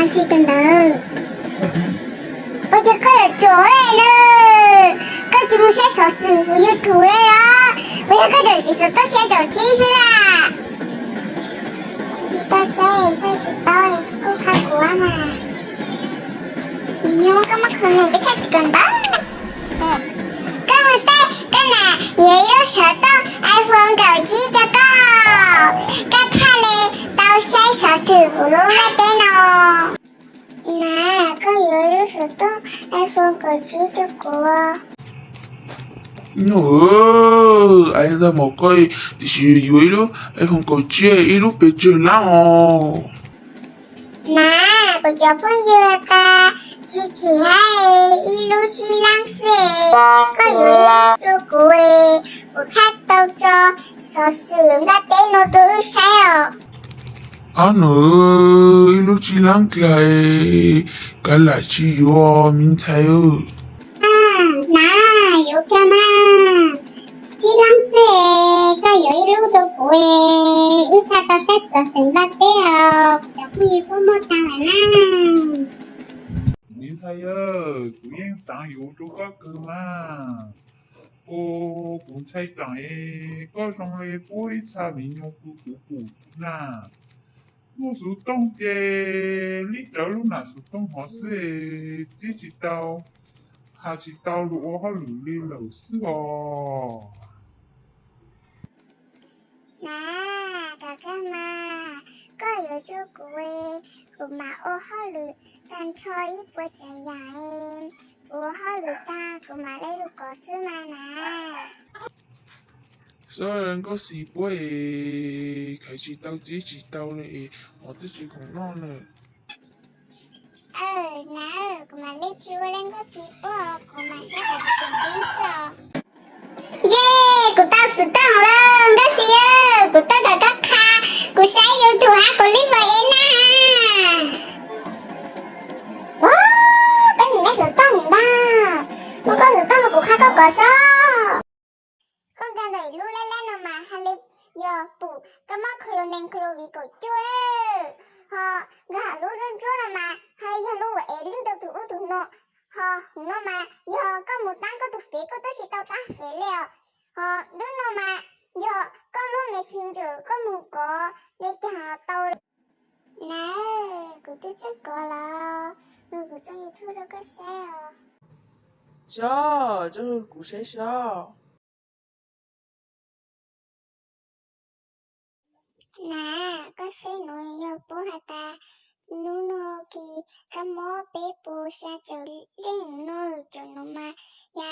Tsis kawm ntawv. Ua cas koj yuav ruam li na? Koj tsis mus saib xov xwm YouTube li los? Puas yog koj tseem siv xov tooj saib cov tsib xwb na? Tsis tau saib, tsis paub, kuj qha kuv mas. Nws yog koj muab kho ne, peb thiaj tsis kawm ntawv. Koj mus tej koj na, yuav ib lub xov tooj iPhone kaum tsib rau koj, koj thiaj li tau saib xov xwm hauv lub ntiaj teb no. Na, koj yuav ib lub xov tooj iPhone kaum tsib rau kuv. Nws, ais ntag mas koj tiam sis yuav ib lub iPhone kaum tsib ib lub pes tsawg lab os? Na, kuv cov phooj ywg tas tsis kim hais ib lub tsib lab xwb, koj yuav ib lub rau kuv, kuv thiaj tau tso xov xwm ntiaj teb no rau wb saib os. Ab nws, ib lub tsib lab kiag, kav liam tsis yuav me ntxhais. Na, yuav kiag mas, tsib lab xwb, koj yuav ib lub rau kuv, wb thiaj tau saib xov xwm ntiaj teb os, kuv cov phooj ywg kuj muaj tag lawm na. Me ntxhais, kuv yeej xav yuav rau koj kawg mas. Ua kuv ntshai tsam koj zoo li pub ib txha me nyuam pw kuv pum na. Muaj xov tooj ces li rawv lub nam xov tooj hov xwb, txib tsis tau, hais tsis tau lus ua hauj lwm li lawm xwb os. Na, koj kawg mas, koj yuav rau kuv, kuv mam ua hauj lwm tag nrho ib puas tsav yam, kuv ua hauj lwm tag kuv mam li lug kov xwb mas na. Xyov Nkauj Xis puab es khaiv tsis tau txib tsis tau li es hov twb tsis khoom noj na. Na, kuv mam li tsis ua li Nkauj Xis puab, kuv mam saib kom tseem ceeb xwb os. Yej, kuv tau xov tooj lawm Nkauj Xis, kuv tuaj kom koj qha, kuv saib YouTube hab kuv li npam ev na. Ua, koj nim neb xov tooj ntag, muab koj xov tooj los kuv qha koj kov sob. Koj nkag ntawm lub lab lab no mas hais li yog pum koj mob khaus los nees khaus los viv kaum cuaj, ho nkag lub ntsuab ntsuab no mas hais li yog lub uas ev lub ntawd tus ub tus no, ho hauv no mas yog koj mus tab koj tus fev koj twb tsis tau tab fev li os, ho lub no mas yog koj lub Messenger koj mus kov li cas los tau. Na, kuv twb txawj kov los, kuv tso YouTube rau koj saib os. Sob, tso kuv saib sob. Na, koj saib nuav yog puab has tas nub nua kis kab mob peb puas xya caum leej no, cov nuav mas yog